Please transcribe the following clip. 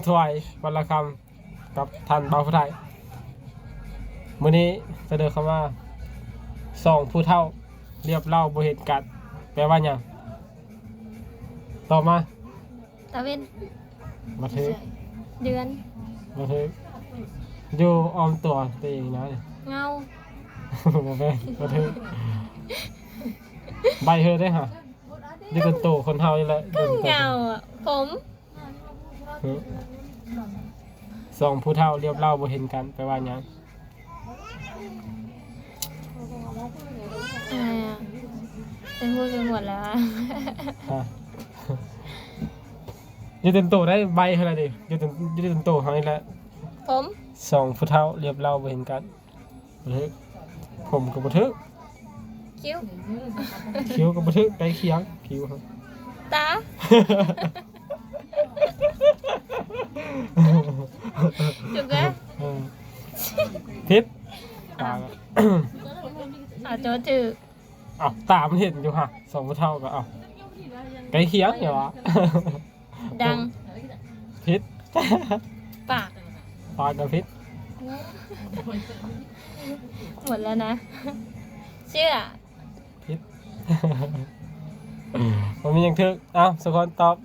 ຖວາຍວັນລະຄຳ ກັບທ່ານບ່າວຜູ້ໄທ. ມື້ນີ້ສະເໜີຄຳວ່າ ສອງຜູ້ເຖົ້າລຽບເລົ່າບໍ່ເຫັນກັນ ແປວ່າຫຍັງ? ຕອບມາ. ຕາເວັນ. ບໍ່ຖືກ. ເດືອນ. ບໍ່ຖືກ. ຢູ່ອ້ອມຕົວຕົວເອງນະ. ເງົາ. ບໍ່ແມ່ນ. ບໍ່ຖືກ. ໃບ້ເຮີໄດ້ຫະ. ຢູ່ຕົ້ນໂຕຄົນເຮົານີ້ແຫຼະ. ກໍເງົາອະ. ຜົມ. ສອງຜູ້ເຖົ້າລຽບເລົ່າບໍ່ເຫັນກັນ ແປວ່າຫຍັງ? ເອີ ເປັນຜູ້ໄປໝົດແລ້ວ. ຮະ? ຢູ່ເຕັມໂຕໄດ້ໃບເທົ່າໃດເດ? ຢູ່ເຕັມ ຢູ່ເຕັມໂຕເຮົານີ້ແຫຼະ. ຜົມ. ສອງຜູ້ເຖົ້າລຽບເລົ່າບໍ່ເຫັນກັນ. ບໍ່ຖືກ. ຜົມກໍບໍ່ຖືກ. ຄິ້ວ. ຄິ້ວກໍບໍ່ຖືກ. ໃກ້ຄຽງ ຄິ້ວ. ຕາ. ຖືກແລ້ວ. ເອີ ຜິດ. ຕາ. ອາ ໂຈຖືກ. ເອົ້າ ຕາມັນເຫັນຢູ່ຫະ ສອງຜູ້ເຖົ້າກໍ ເອົ້າ ໃກ້ຄຽງຢູ່ຫວາ. ດັງ. ຜິດ. ປາກ. ປາກກໍຜິດ. ໝົດແລ້ວນະ. ເຊື່ອ. ຜິດ. ບໍ່ມີຫຍັງຖືກ. ເອົ້າ ສຸຄົນຕອບ.